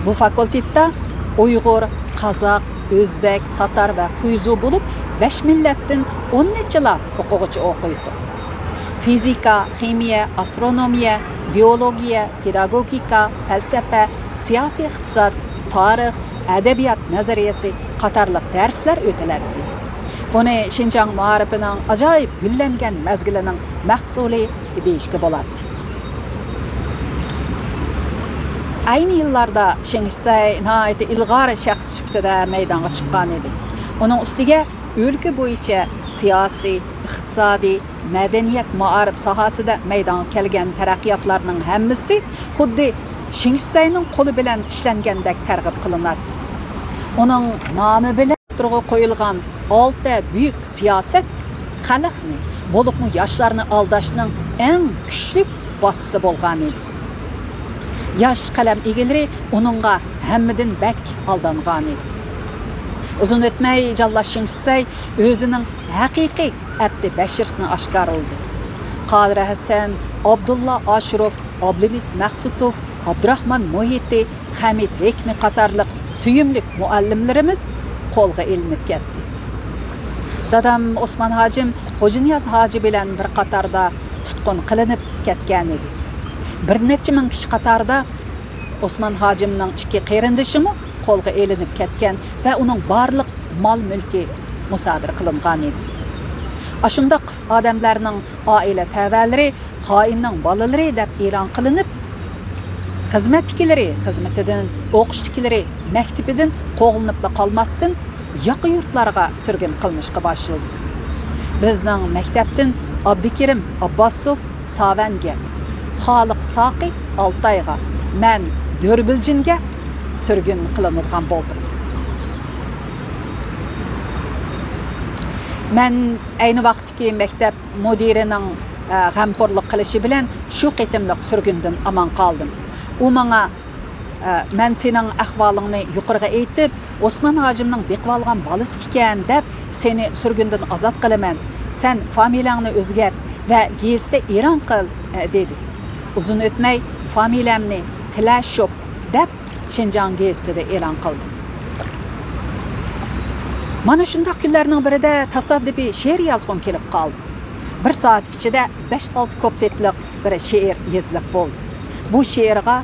بۇ فاكۇلتېتتا ئۇيغۇر، قازاق، ئۆزبەك، تاتار ۋە خۇيزۇ بولۇپ، بەش مىللەتتىن ئون نەچچىلا ئوقۇغۇچى ئوقۇيتتۇق. فىزىكا، خىمىيە، ئاسترونومىيە، بىئولوگىيە، پېداگوگىكا، پەلسەپە، سىياسىي ئىقتىساد، تارىخ، ئەدەبىيات نەزەرىيەسى قاتارلىق دەرسلەر ئۆتۈلەتتى. بۇنى شىنجاڭ مائارىپىنىڭ ئاجايىپ گۈللەنگەن مەزگىلىنىڭ مەھسۇلى دېيىشكە بولاتتى. ئەينى يىللاردا شېڭ شىسەي ناھايىتى ئىلغار شەخس سۈپىتىدە مەيدانغا چىققان ئىدى. ئۇنىڭ ئۈستىگە ئۆلكە بويىچە سىياسىي، ئىقتىسادىي، مەدەنىيەت، مائارىپ ساھەسىدە مەيدانغا كەلگەن تەرەققىياتلارنىڭ ھەممىسى خۇددى شېڭ شىسەينىڭ قولى بىلەن ئىشلەنگەندەك تەرغىب قىلىناتتى. ئۇنىڭ نامى بىلەن ئوتتۇرىغا قويۇلغان ئالتە بۈيۈك سىياسەت خەلقنى، بولۇپمۇ ياشلارنى ئالداشنىڭ ئەڭ كۈچلۈك ۋاسىتىسى بولغان ئىدى. ياش قەلەم ئىگىلىرى ئۇنىڭغا ھەممىدىن بەك ئالدانغانىدى. ئۇزۇن ئۆتمەي جانلاش شېڭ شىسەي ئۆزىنىڭ ھەقىقىي ئەپتى بەشىرىسىنى ئاشكارىلىدى. قادىر ھەسەن، ئابدۇللا ئاشۇروف، ئابلىمىت مەخسۇتوف، ئابدۇراخمان مۇھىتى، خەمىت ھېكمى قاتارلىق سۆيۈملۈك مۇئەللىملىرىمىز قولغا ئېلىنىپ كەتتى. دادام ئوسمان ھاجىم خوجانىياز ھاجى بىلەن بىر قاتاردا تۇتقۇن قىلىنىپ كەتكەنىدى. بىر نەچچە مىڭ كىشى قاتارىدا ئوسمان ھاجىمنىڭ ئىككى قېرىندىشىمۇ قولغا ئېلىنىپ كەتكەن ۋە ئۇنىڭ بارلىق مال-مۈلكى مۇسادىرە قىلىنغانىدى. ئاشۇنداق ئادەملەرنىڭ ئائىلە تەۋەلىرى خائىننىڭ بالىلىرى دەپ ئېلان قىلىنىپ، خىزمەتتىكىلىرى خىزمىتىدىن، ئوقۇشتىكىلىرى مەكتىپىدىن قوغلىنىپلا قالماستىن، ياقا يۇرتلارغا سۈرگۈن قىلىنىشقا باشلىدى. بىزنىڭ مەكتەپتىن ئابدۇكېرىم ئابباسوف ساۋەنگە، خالىق ساقى ئالتايغا، مەن دۆربىلجىنگە سۈرگۈن قىلىنىدىغان بولدۇق. مەن ئەينى ۋاقىتتىكى مەكتەپ مۇدىرىنىڭ، ئە، غەمخورلۇق قىلىشى بىلەن شۇ قېتىملىق سۈرگۈندىن ئامان قالدىم. ئۇ ماڭا، ئە، «مەن سېنىڭ ئەھۋالىڭنى يۇقىرىغا ئېيتىپ، ئوسمان ھاجىمنىڭ بېقىۋالغان بالىسى ئىكەن دەپ، سېنى سۈرگۈندىن ئازاد قىلىمەن. سەن فامىلەڭنى ئۆزگەرت ۋە گېزىتتە ئېلان قىل»، ئە، دېدى. ئۇزۇن ئۆتمەي فامىلەمنى تىلەشوپ دەپ شىنجاڭ گېزىتىدە ئېلان قىلدىم. مانا شۇنداق كۈنلەرنىڭ بىرىدە تاسادىپىي شېئىر يازغۇم كېلىپ قالدى. بىر سائەت ئىچىدە بەش-ئالتە كۇپلېتلىق بىر شېئىر يېزىلىپ بولدى. بۇ شېئىرغا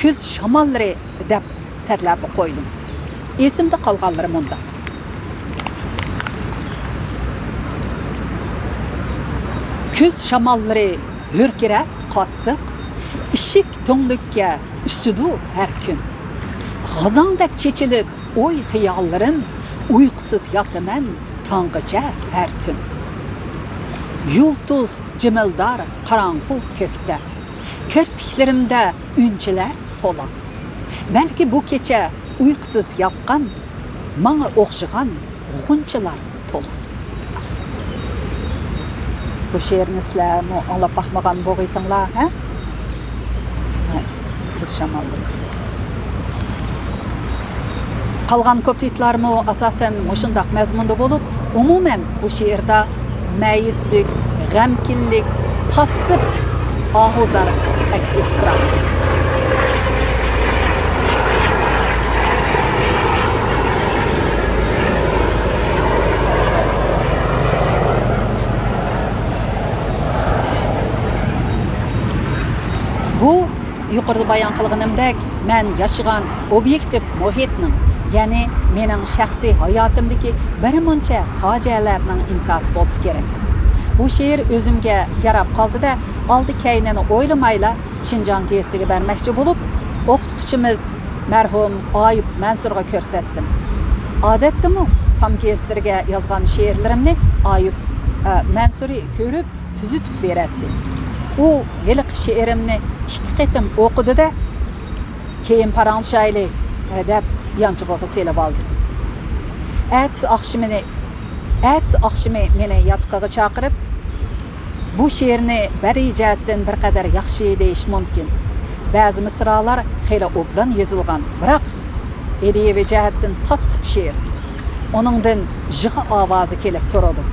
«كۈز شاماللىرى» دەپ سەرلەۋھە قويدۇم. ئېسىمدە قالغانلىرى مۇنداق. كۈز شاماللىرى ھۆركىرەپ قاتتىق، ئىشىك تۈڭلۈككە ئۈسىدۇ ھەر كۈن. غازاڭدەك چېچىلىپ ئوي خىياللىرىم، ئۇيقۇسىز ياتىمەن تاڭغىچە ھەر تۈن. يۇلتۇز جىمىلدار قاراڭغۇ كۆكتە، كىرپىكلىرىمدە ئۈنچىلەر تولا. بەلكى بۇ كېچە ئۇيقۇسىز ياتقان، ماڭا ئوخشىغان غۇنچىلار تولا. بۇ شېئىرنى سىلەرمۇ ئاڭلاپ باقمىغان بولغىيتىڭلار، ھە؟ شامالدىن. قالغان كۇپلېتلارمۇ ئاساسەن مۇشۇنداق مەزمۇندا بولۇپ، ئومۇمەن بۇ شېئىردا مەيۈسلۈك، غەمكىنلىك، پاسسىپ ئاھۇزار ئەكس ئېتىپ تۇراتتى. بۇ يۇقىرىدا بايان قىلغىنىمدەك، مەن ياشىغان ئوبيېكتىپ مۇھىتنىڭ، يەنى مېنىڭ شەخسىي ھاياتىمدىكى بىر مۇنچە پاجىئەلەرنىڭ ئىنكاسى بولسا كېرەك. بۇ شېئىر ئۆزۈمگە ياراپ قالدى-دە، ئالدى-كەينىنى ئويلىمايلا شىنجاڭ گېزىتىگە بەرمەكچى بولۇپ، ئوقۇتقۇچىمىز مەرھۇم ئايۇپ مەنسۇرغا كۆرسەتتىم. ئادەتتىمۇ تام گېزىتلىرىگە يازغان شېئىرلىرىمنى ئايۇپ، ئە، مەنسۇرى كۆرۈپ، تۈزىتىپ بېرەتتى. ئۇ ھېلىقى شېئىرىمنى ئىككى قېتىم ئوقۇدى-دە، «كېيىن پاراڭلىشايلى» دەپ يانچۇقىغا سېلىۋالدى. ئەتىسى ئاخشىمىنى، ئەتىسى ئاخشىمى مېنى ياتىقىغا چاقىرىپ، «بۇ شېئىرنى بەدىئىي جەھەتتىن بىر قەدەر ياخشى دېيىش مۇمكىن. بەزى مىسرالار خېلى ئوبدان يېزىلغان، بىراق ئىدىيەۋى جەھەتتىن پاسسىپ شېئىر. ئۇنىڭدىن يىغا ئاۋازى كېلىپ تۇرىدۇ.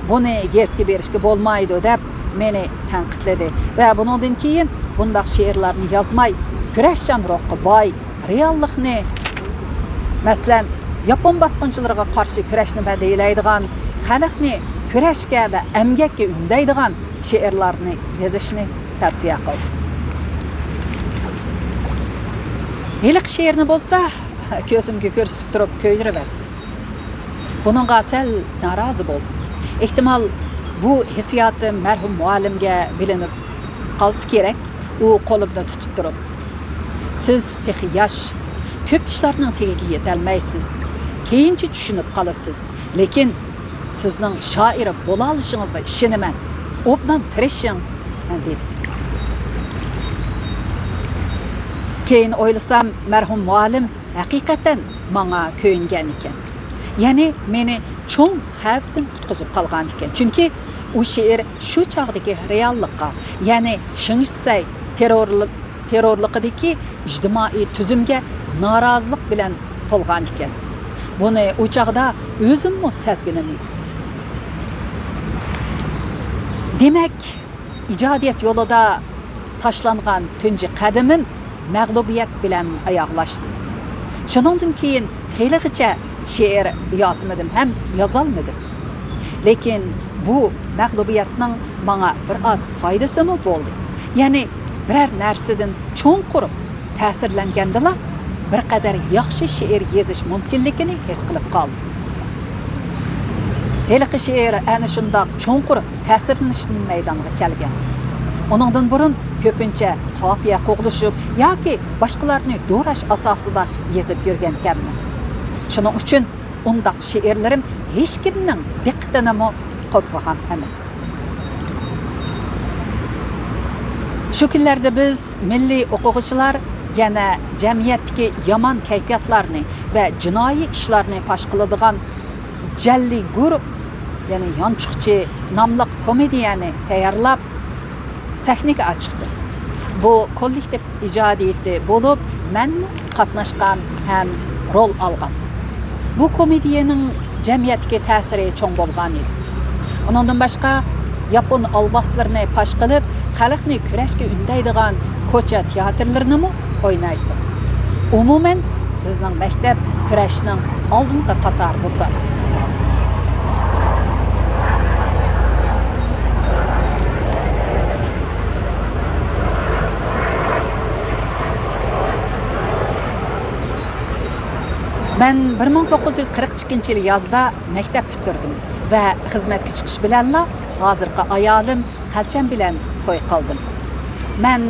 بۇنى گېزىتكە بېرىشكە بولمايدۇ» دەپ مېنى تەنقىدلىدى ۋە بۇنىڭدىن كېيىن بۇنداق شېئىرلارنى يازماي، كۈرەشچان روھقا باي، رېئاللىقنى، مەسىلەن، ياپون باسقۇنچىلىرىغا قارشى كۈرەشنى مەدھىيەلەيدىغان، خەلقنى كۈرەشكە ۋە ئەمگەككە ئۈندەيدىغان شېئىرلارنى يېزىشنى تەۋسىيە قىلدى. ھېلىقى شېئىرنى بولسا كۆزۈمگە كۆرسىتىپ تۇرۇپ كۆيدۈرۈۋەتتى. بۇنىڭغا سەل نارازى بولدۇم. ئېھتىمال، بۇ ھېسسىياتىم مەرھۇم مۇئەللىمگە بىلىنىپ قالسا كېرەك، ئۇ قولۇمنى تۇتۇپ تۇرۇپ، «سىز تېخى ياش، كۆپ ئىشلارنىڭ تېگىگە يېتەلمەيسىز. كېيىنچە چۈشىنىپ قالىسىز. لېكىن سىزنىڭ شائىر بولالىشىڭىزغا ئىشىنىمەن. ئوبدان تىرىشىڭ» دېدى. كېيىن ئويلىسام، مەرھۇم مۇئەللىم ھەقىقەتەن ماڭا كۆيۈنگەن ئىكەن. يەنى مېنى چوڭ خەۋپتىن قۇتقۇزۇپ قالغان ئىكەن. چۈنكى ئۇ شېئىر شۇ چاغدىكى رېئاللىققا، يەنى شېڭ شىسەي تېررورلۇ-، تېررورلۇقىدىكى ئىجتىمائىي تۈزۈمگە نارازىلىق بىلەن تولغان ئىكەن. بۇنى ئۇ چاغدا ئۆزۈممۇ سەزگىنىم يوق. دېمەك، ئىجادىيەت يولىدا تاشلانغان تۇنجى قەدىمىم مەغلۇبىيەت بىلەن ئاياغلاشتى. شۇنىڭدىن كېيىن خېلىغىچە شېئىر يازمىدىم ھەم يازالمىدىم. لېكىن بۇ مەغلۇبىيەتنىڭ ماڭا بىر ئاز پايدىسىمۇ بولدى. يەنى بىرەر نەرسىدىن چوڭقۇر تەسىرلەنگەندىلا، بىر قەدەر ياخشى شېئىر يېزىش مۇمكىنلىكىنى ھېس قىلىپ قالدىم. ھېلىقى شېئىر ئەنە شۇنداق چوڭقۇر تەسىرلىنىشتىن مەيدانغا كەلگەن. ئۇنىڭدىن بۇرۇن كۆپىنچە قاپىيە قوغلىشىپ ياكى باشقىلارنى دوراش ئاساسىدا يېزىپ يۈرگەنكەنمەن. شۇنىڭ ئۈچۈن ئۇنداق شېئىرلىرىم ھېچكىمنىڭ دىققىتىنىمۇ قوزغىغان ئەمەس. شۇ كۈنلەردە بىز، مىللىي ئوقۇغۇچىلار، يەنە جەمئىيەتتىكى يامان كەيپىياتلارنى ۋە جىنايى ئىشلارنى پاش قىلىدىغان جەللىگۇر، يەنى يانچۇقچى ناملىق كومېدىيەنى تەييارلاپ، سەھنىگە چىقتۇق. بۇ كوللېكتىپ ئىجادىيىتى بولۇپ، مەنمۇ قاتناشقان ھەم رول ئالغان. بۇ كومېدىيەنىڭ جەمئىيەتتىكى تەسىرى چوڭ بولغان ئىدى. ئۇنىڭدىن باشقا، ياپون ئالۋاستىلىرىنى پاش قىلىپ، خەلقنى كۈرەشكە ئۈندەيدىغان كوچا تىياتىرلىرىنىمۇ ئوينايتتۇق. ئومۇمەن، بىزنىڭ مەكتەپ كۈرەشنىڭ ئالدىنقى قاتارىدا تۇراتتى. مەن بىر مىڭ توققۇز يۈز قىرىق ئىككىنچى يىلى يازدا مەكتەپ پۈتتۈردۈم ۋە خىزمەتكە چىقىش بىلەنلا ھازىرقى ئايالىم خەلچەم بىلەن توي قىلدىم. مەن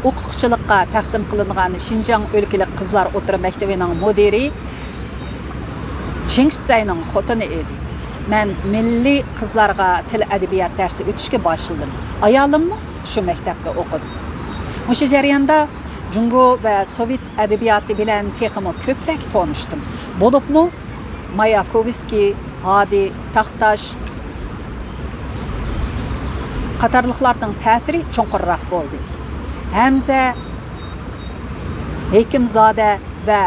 ئوقۇتقۇچىلىققا تەقسىم قىلىنغان شىنجاڭ ئۆلكىلىك قىزلار ئوتتۇرا مەكتىۋىنىڭ مۇدىرى شېڭ شىسەينىڭ خوتۇنى ئىدى. مەن مىللىي قىزلارغا تىل ئەدەبىيات دەرسى ئۆتۈشكە باشلىدىم. ئايالىممۇ شۇ مەكتەپتە ئوقۇدى. مۇشۇ جەرياندا جۇڭگو ۋە سوۋېت ئەدەبىياتى بىلەن تېخىمۇ كۆپرەك تونۇشتۇم. بولۇپمۇ ماياكوۋسكىي، ھادى تاختاش قاتارلىقلارنىڭ تەسىرى چوڭقۇرراق بولدى. ھەمزە ھېكىمزادە ۋە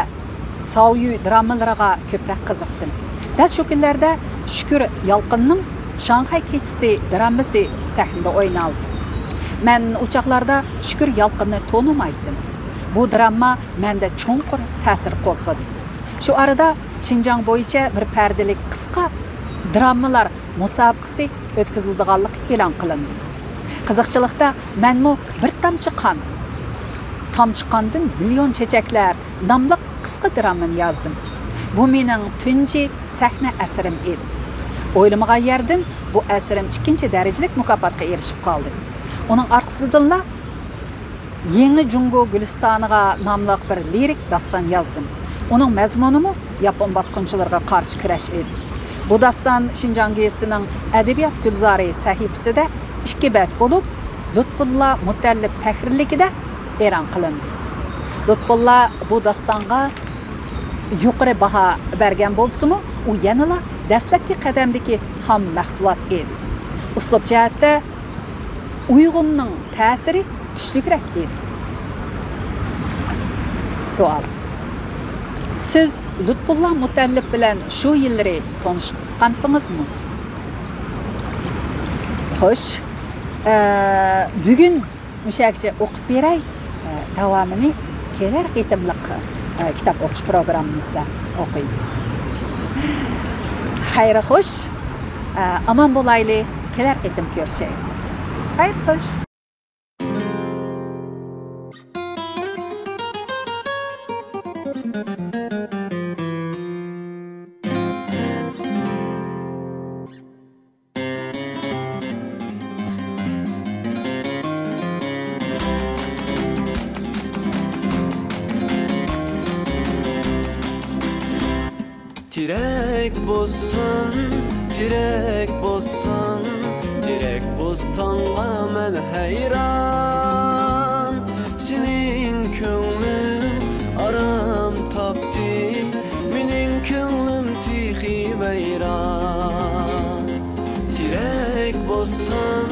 ساۋيۈ دراممىلىرىغا كۆپرەك قىزىقتىم. دەل شۇ كۈنلەردە شۈكۈر يالقۇننىڭ شاڭخەي كېچىسى دراممىسى سەھنىدە ئوينالدى. مەن ئۇ چاغلاردا شۈكۈر يالقۇننى تونۇمايتتىم. بۇ درامما مەندە چوڭقۇر تەسىر قوزغىدى. شۇ ئارىدا شىنجاڭ بويىچە بىر پەردىلىك قىسقا دراممىلار مۇسابىقىسى ئۆتكۈزۈلىدىغانلىقى ئېلان قىلىندى. قىزىقچىلىقتا مەنمۇ بىر تامچە قان، تامچە قاندىن مىليون چېچەكلەر ناملىق قىسقا دراممىنى يازدىم. بۇ مېنىڭ تۇنجى سەھنە ئەسىرىم ئىدى. ئويلىمىغان يەردىن بۇ ئەسىرىم ئىككىنچى دەرىجىلىك مۇكاپاتقا ئېرىشىپ قالدى. ئۇنىڭ ئارقىسىدىنلا يېڭى جۇڭگو گۈلىستانىغا ناملىق بىر لىرىك داستان يازدىم. ئۇنىڭ مەزمۇنىمۇ ياپون باسقۇنچىلىرىغا قارشى كۈرەش ئىدى. بۇ داستان شىنجاڭ گېزىتىنىڭ ئەدەبىيات گۈلزارى سەھىپىسىدە ئىككى بەت بولۇپ، لۇتپۇللا مۇتەللىپ تەھرىرلىكىدە ئېلان قىلىندى. لۇتپۇللا بۇ داستانغا يۇقىرى باھا بەرگەن بولسىمۇ، ئۇ يەنىلا دەسلەپكى قەدەمدىكى خام مەھسۇلات ئىدى. ئۇسلۇب جەھەتتە ئۇيغۇننىڭ تەسىرى كۈچلۈكرەك ئىدى. سوئال. سىز لۇتپۇللا مۇتەللىپ بىلەن شۇ يىللىرى تونۇشقانتىڭىزمۇ؟ خوش. ئە، بۈگۈن مۇشۇ يەرگىچە ئوقۇپ بېرەي. ئە، داۋامىنى كېلەر قېتىملىق، ئە، كىتاب ئوقۇش پروگراممىمىزدا ئوقۇيمىز. خەير خوش. ئە، ئامان بولايلى. كېلەر قېتىم كۆرۈشەيلى. خەير خوش. تېرەك بوستان، تېرەك بوستان، تېرەك بوستانغا مەن ھەيران. سېنىڭ كۆڭلۈڭ ئارام تاپتى، مېنىڭ كۆڭلۈم تېخى ۋەيران. تېرەك بوستان،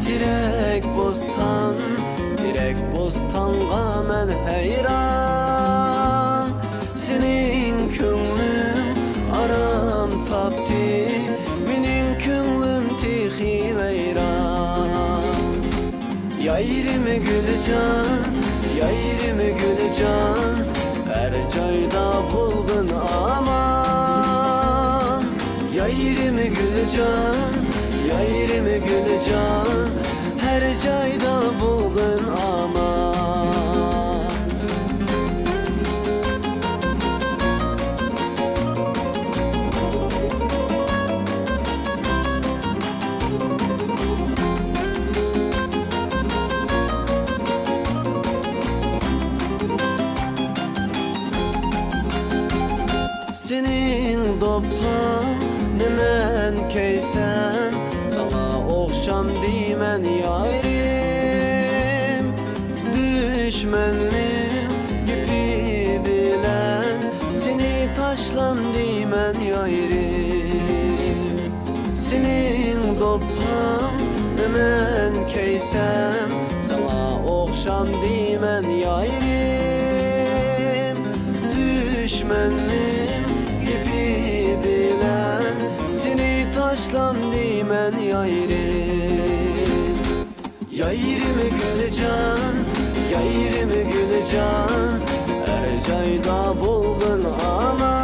تېرەك بوستان، تېرەك بوستانغا مەن ھەيران. سېنىڭ كۆڭلۈڭ ئارام تاپتى، مېنىڭ كۆڭلۈم تېخى ۋەيران. يايرىم گۈلجان، يايرىم گۈلجان، ھەر جايدا بولغىن ئامان. يايرىم گۈلجان، يايرىم گۈلجان، ھەر جايدا بولغىن ئامان. سېنىڭ دوپپاڭنى مەن كىيسەم، ساڭا ئوخشام دېمەن يايرىم. دۈشمەننىڭ گېپى بىلەن، سېنى تاشلام دېمەن يايرىم. سېنىڭ دوپپاڭنى مەن كىيسەم، ساڭا ئوخشام دېمەن يايرىم. دۈشمەننىڭ گېپى بىلەن، سېنى تاشلام دېمەن يايرىم. يايرىم گۈلجان، يايرىم گۈلجان، ھەر جايدا بولغىن ئامان.